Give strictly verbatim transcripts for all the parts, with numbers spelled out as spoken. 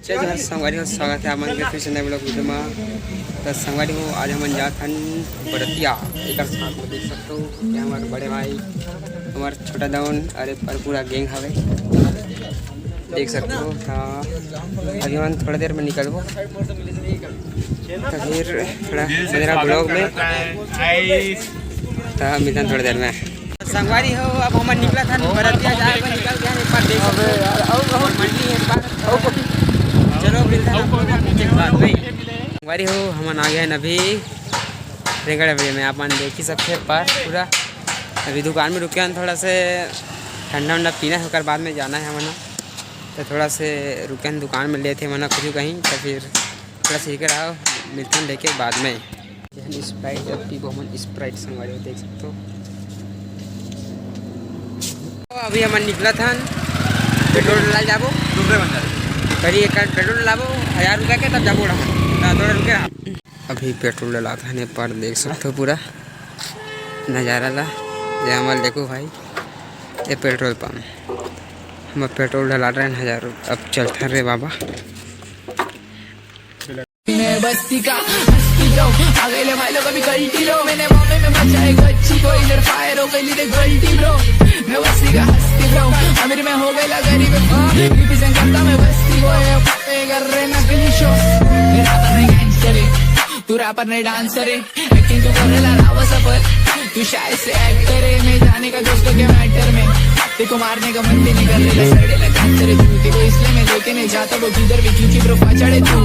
जय जोहार संगवारी हो, स्वागत है आप मन के फिर से नए vlog video में। तो संगवारी हो, आज हमन जात हन बरतिया, एकर साथ में देख सकते हो कि हमारे बड़े भाई, हमारे छोटा दौन, अरे पर पूरा gang हवे, देख सकते हो। तो अभी हमन थोड़ा देर में निकलबो, तो फिर थोड़ा बने रहा vlog में। तो मिलथन थोड़ी देर में। संगवारी हो, अब हमन निकलत हन बरतिया जाए बर, निकल गए हन। एक बार देख सकते हो, और मंडली है एक बार। चलो मिलथन आप लोग पीछे के बाद में। संगवारी हो, हमन आ गए हन अभी रेंगड़ अभी में, आप मन देख ही सकते हैं पर पूरा। अभी दुकान में रुके हन, थोड़ा से ठंडा उंडा पीना है, ओकर बाद में जाना है हमन। तो थोड़ा से रुके हन दुकान में, लेथे हमन कुछ कहीं, तो फिर थोड़ा से रुके रहो, मिलथन लेके बाद में। यह Sprite अब पीबो हमन, Sprite संगवारी हो, देख सकते हो। तो अभी हमन निकलत हन, पेट्रोल डला जाबो। दूसरे बन जाए। करी एक पेट्रोल डलाबो, हजार रुपया के, तब जाबो रहा। ना, थोड़ा रुके रहा। अभी पेट्रोल डलात हन, ए पार देख सकते हो पूरा नज़ारा ला। ये हमर देखो भाई, ये पेट्रोल पंप, हम पेट्रोल डला रहे हैं हजार रुपये। अब चलते रे बाबा। मैं बस्ती का हस्ती bro, आ गए ले भाई लोग अभी कल्टी लो, मैंने मामे में बचा है गच्ची को, इधर फायर हो गई लीजिए गल्टी bro। मैं बस्ती का हस्ती bro, अमीर मैं हो गया गरीब, रिप्रेजेंट करता मैं बस्ती को, ये कर रहे नकली शो। मेरा तो नहीं गैंगस्टर है, तू रैपर नहीं डांसर है, एक्टिंग तू कर रहा रावा सफर, तू शायद से एक्टर है, मैं जाने का दोस्तों के मैटर में, तेरे को मारने का मन भी नहीं कर रहा, सड़े लगा तेरे जूते को, इसलिए मैं लेके नहीं जाता वो किधर भी, क्योंकि ब्रो पचड़े तू।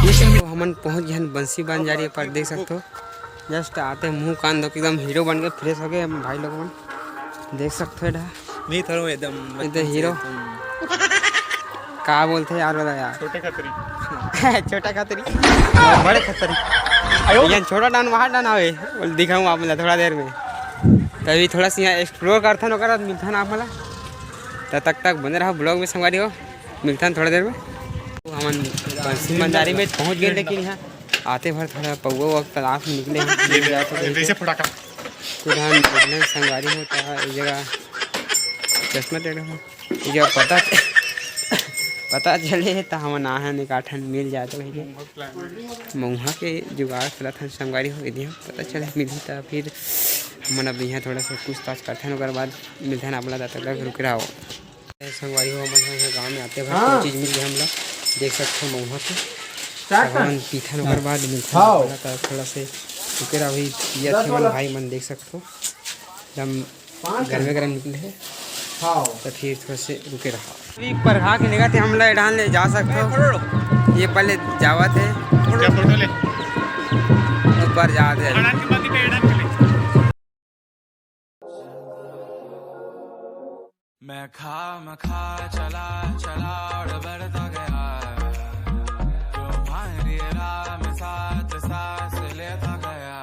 ये शर्म तो हमन पहुंच गए हन बंसी बंजारी पर, देख सकते हो जस्ट आते मुंह कान धो के एकदम हीरो बन के फ्रेश हो गए हम भाई लोग मन, देख सकते हो एटा। नहीं थरो एकदम एकदम हीरो। का बोलते यार, बता यार। छोटे खतरी। छोटा खतरी। बड़े खतरी। ये छोटा डान वहाँ डान आवे, बोल दिखाऊँ आप मतलब थोड़ा देर में। तो अभी थोड़ा सा यहाँ एक्सप्लोर करथन, ओकर बाद मिलथन आप मला। तब तक तक बने रहो vlog में संगवारी हो, मिलथन थोड़ा देर में। तो हमन बंसी बंजारी में पहुँच गए, लेकिन यहाँ आते भर थोड़ा पौवा वक्त तलाश में निकले हैं। जैसे फटाका। तो धान निकले संगवारी हो, तो ये जगह चश्मा टेढ़ा हो। ये जब पता पता चले त हमन आहन एक आठन मिल जाए तो भैया। मउहा के जुगाड़ करत हन संगवारी हो, यदि हम पता चले मिलही त फिर हमन अब यहाँ थोड़ा सा पूछताछ करथन, ओकर बाद मिलथन आप ला। तब तक रुके रहो। संगवारी हो, हमन ह यहाँ गाँव में आते भाई हाँ। कोई चीज़ मिल गया हमला, देख सकते हो मउहा के। हमन पीथन ओकर बाद मिलथन हाँ। आप ला। त थोड़ा से रुके रहो, अभी पिया थे मन भाई मन देख सकते हो एकदम गरमे गरम निकले हे। हाँ। तो फिर थोड़ा से रुके रहा। अभी परघा के निकलत हे, हमला एडान ले जा सकथो। ये पहले जावत हे। क्या फोटो ले? ऊपर जात हे। मैं खा मैं खा चला चला और बढ़ता गया, तुम्हारी राह में साथ सांस लेता गया।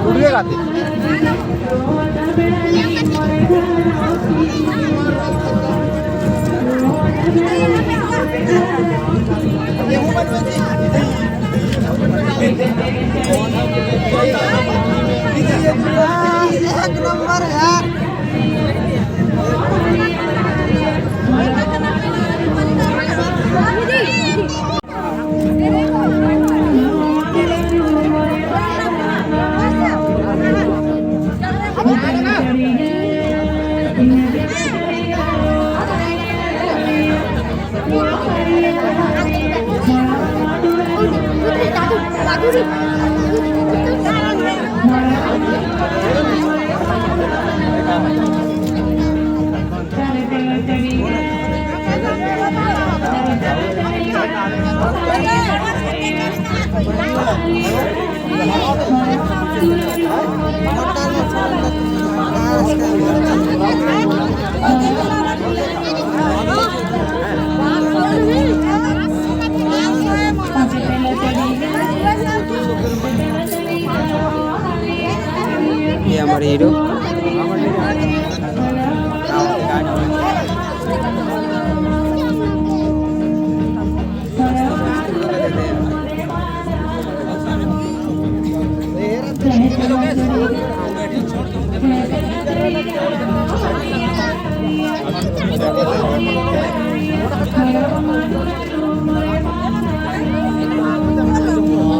उठ गए खाते। एक नंबर यार। ये हमारे हीरो।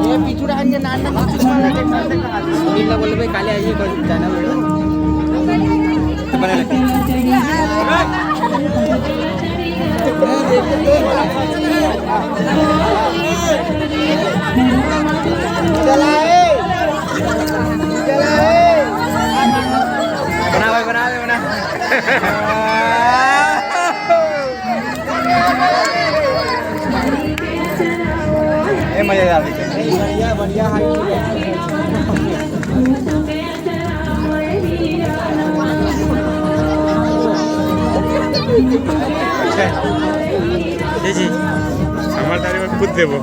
ये पीछू रहन के नान नान कुछ मारा देख सकते हैं। सुनील ला बोले, "भाई, काले आइए, कोई जाना पड़ेगा।" बना ले। चलाए, चलाए। बना भाई, बना भाई, बना। ए, मजा आ गया। बढ़िया, बढ़िया, हाय। जी, जी। हमारे तारे में खुद देबो।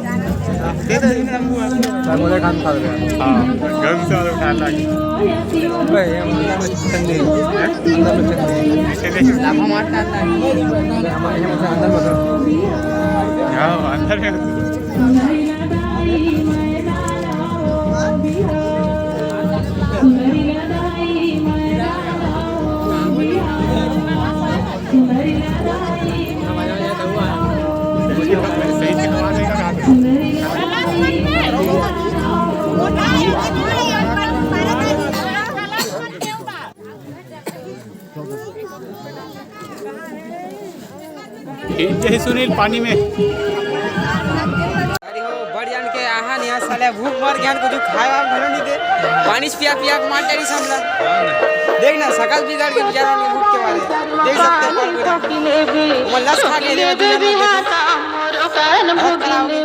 मोरे खान खा गया। हाँ, गन से उठा ला। भाई, ये अंदर में चटनी। हैं? अंदर में चटनी। चले। लाफा मारता अंदर। हमारे यहाँ से अंदर में तो। हाँ, अंदर में। जय सुनील पानी में। अरे हो, बढ़ जान के आहा नहीं, साले भूख मर गया, कुछ खाए वाए घलो नहीं दे। पानी से पिया पिया के मार डाली सबला। देख ना, शकल बिगड़ के बेचारा लोग भूख के मारे। देख सकते हैं कौन पूरा। वो लस खा के दे, दुनिया में देख। हालत खराब हो गई।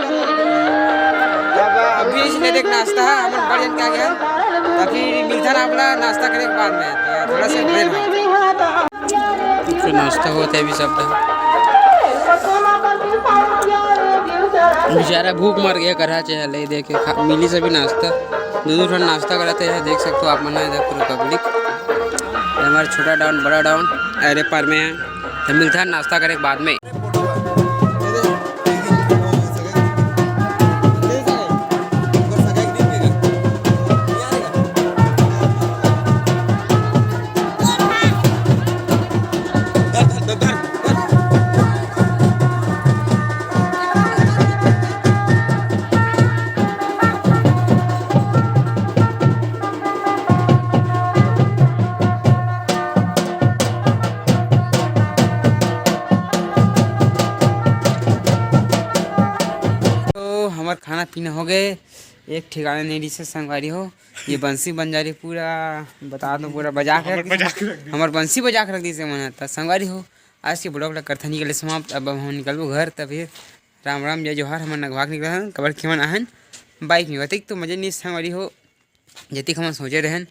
अब अभी इसने देख नाश्ता है, हमन बढ़ जान के आ गया। तो फिर मिलता ना अपना नाश्ता करे के बाद में, तो थोड़ा सा break हो। तो नाश्ता होता है अभी सबका। बेचारा भूख मर गया, करा चाहे ले दे के खा, मिली सभी नाश्ता। दोनों ठन नाश्ता कराते हैं, देख सकते हो आप मन, इधर पूरा पब्लिक। हमारा छोटा डाउन, बड़ा डाउन, अरे पर में है। तो मिलता है नाश्ता करे के बाद में। तो हमर खाना पीना हो गए, एक ठिकाना नहीं दिसे संगवारी हो। ये बंसी बंजारी पूरा बता दो, पूरा बजा के हमर रख दिस। बजा के रख दिस। हमर बंसी बजा के रख दिस मन ह। त संगवारी हो, आज के vlog ला करथन इही के ले समाप्त। अब हम निकलबो घर, त फिर राम राम जय जोहार। हमन नगवा के निकलत हन, काबर कि हमन आहन bike में। अतिक तो मजे नहीं संगवारी हो, जतिक हमन सोचे रहन।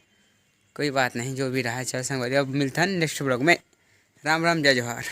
कोई बात नहीं, जो भी रहा है चल संगवारी, अब मिलथन next vlog में। राम राम जय जोहार।